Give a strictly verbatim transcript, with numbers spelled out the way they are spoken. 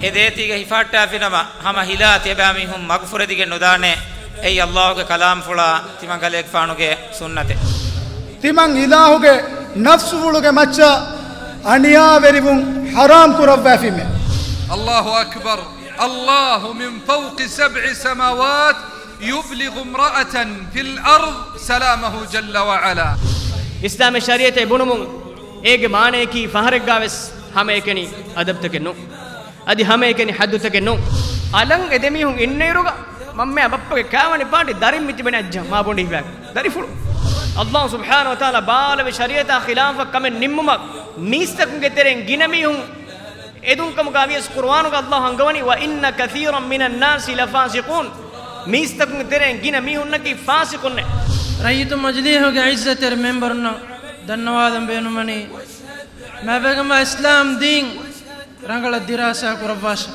އެ ދޭތީގަ ހިފަހައްޓާފިނަމަ، ހަމަ ހިލާ ތިޔަބައިމީހުން މަގުފުރެދިގެން ނުދާނެ. އެއީ އައްލާހުގެ ކަލާމްފުޅާ ތިމަން ކަލޭގެފާނުގެ ސުންނަތެއް. ތިމަން އިލާހުގެ ނަފްސުފުޅުގެ މައްޗަށް އަނިޔާވެރިވުން ޙަރާމް ކުރައްވައިފީމެ. الله أكبر. الله من فوق سبع سماوات يبلغ امرأة في الأرض سلامه جل وعلا. އިސްލާމީ ޝަރީޢަތެއް ބުނުމުން އޭގެ މާނަޔަކީ ފަހަރެއްގާވެސް ހަމައެކަނި އަދަބުތަކެއް ނޫން. އަދި ހަމައެކަނި ޙައްދުތަކެއް ނޫން. އަލަށް އެ ދެމީހުން އިންނައިރުގަ މަންމައާ ބައްޕަގެ ކާވަނި ޕާޓީ ދަރިން މިތިބެނީ އައްޖަ މާބޮނޑި ހިފާ ދަރިފުޅު. އައްލާހު ސުބްޙާނަހު ވަތަޢާލާ ބާލަވި ޝަރީޢަތާ ޚިލާފަށް ކަމެއް ނިންމުމަށް މީސްތަކުންގެ ތެރެއިން ގިނަ މީހުން އެދުން ކަމުގަ ވިޔަސް ޤުރުއާނުގަ އައްލާހު އަންގަވަނީ، "وَإِنَّ كَثِيرًا مِنَ النَّاسِ لَفَاسِقُونَ." މީސްތަކުންގެ ތެރެއިން ގިނަ މީހުންނަކީ ފާސިޤުންނޭ. ރައްޔިތު މަޖިލީހުގެ ޢިއްޒަތްތެރި މެންބަރުންނަށް ދަންނަވާލަން ބޭނުންވަނީ، މާބައިގަމާ އިސްލާމް ދީން ރަނގަޅަށް ދިރާސާ ކުރައްވާށެ.